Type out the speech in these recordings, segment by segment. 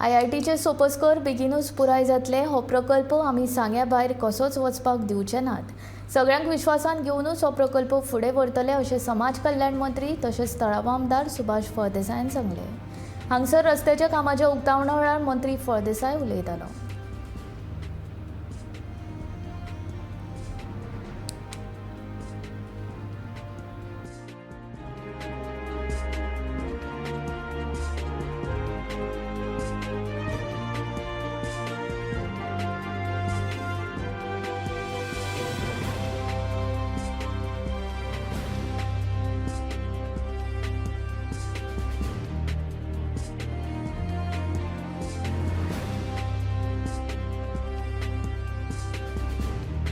आयआयटीचे सोपस्कर बेगीनूच पुराय जातले. हो प्रकल्प आमी सांग्या भायर कसोच वचपाक दिवचे नात. सगळ्यांक विश्वासान घेवनूच हो प्रकल्प फुडें व्हरतले, अशें समाज कल्याण मंत्री तशेंच थळावो आमदार सुभाष फळदेसायान सांगलें. हांगसर रस्त्याच्या कामाच्या उक्तावणा वेळार मंत्री फळदेसाय उलयतालो.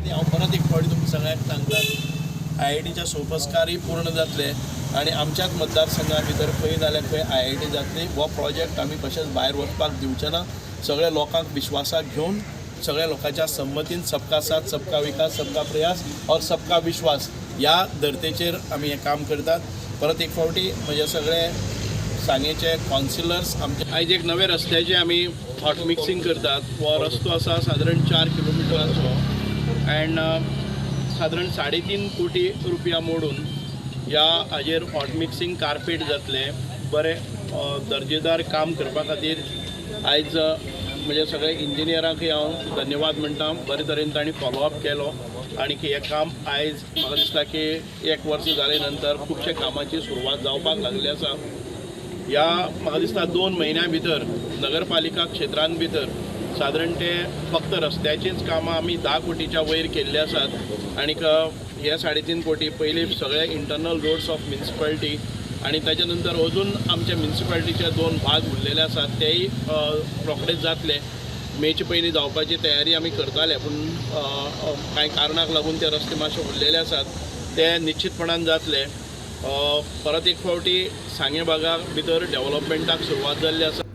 हांव परत एक फावटी तुमकां सगळ्यांक सांगता, आयआयटीच्या सोपस्कारय पूर्ण जातले आनी आमच्याच मतदारसंघा भितर खंय जाल्यार खंय आयआयटी जातली. हो प्रोजेक्ट आमी कशेंच भायर वचपाक दिवचे ना. सगळ्या लोकांक विश्वासाक घेवन, सगळ्या लोकांच्या संमतीन, सबका साथ, सबका विकास, सबका प्रयास और सबका विश्वास ह्या धर्तेचेर आमी हें काम करतात. परत एक फावटी म्हजे सगळे सांगेचे कौन्सिलर्स, आमचे आयज एक नवे रस्त्याचे आमी हॉट मिक्सिंग करतात. हो रस्तो आसा सादारण 4 किलोमिटराचो अँड सादारण 3.5 कोटी रुपया मोडून ह्या हाजेर हॉट मिक्सिंग कार्पेट जातलें. बरें दर्जेदार काम करपा खातीर आयज म्हज्या सगळ्या इंजिनियरांकय हांव धन्यवाद म्हणटा. बरे तरेन तांणी फॉलोअप केलो आनी की हें काम आयज म्हाका दिसता की एक वर्स जाले नंतर खुबशे कामाची सुरवात जावपाक लागली आसा. ह्या म्हाका दिसता 2 म्हयन्या भितर नगरपालिका क्षेत्रांत भितर सादारण ते फक्त रस्त्याचींच कामां आमी 10 कोटीच्या वयर केल्ली आसात. आनीक हे 3.5 कोटी पयलीं सगळे इंटरनल रोड्स ऑफ म्युन्सिपालिटी आनी ताच्या नंतर अजून आमच्या म्युन्सिपालिटीचे दोन भाग उरलेले आसात, तेय रोखडेच जातले. मेचे पयलीं जावपाची तयारी आमी करताले, पूण कांय कारणाक लागून ते रस्ते मातशे उरलेले आसात, ते निश्चितपणान जातले. परत एक फावटी सांगें भागा भितर डेव्हलपमेंटाक सुरवात जाल्ली आसा.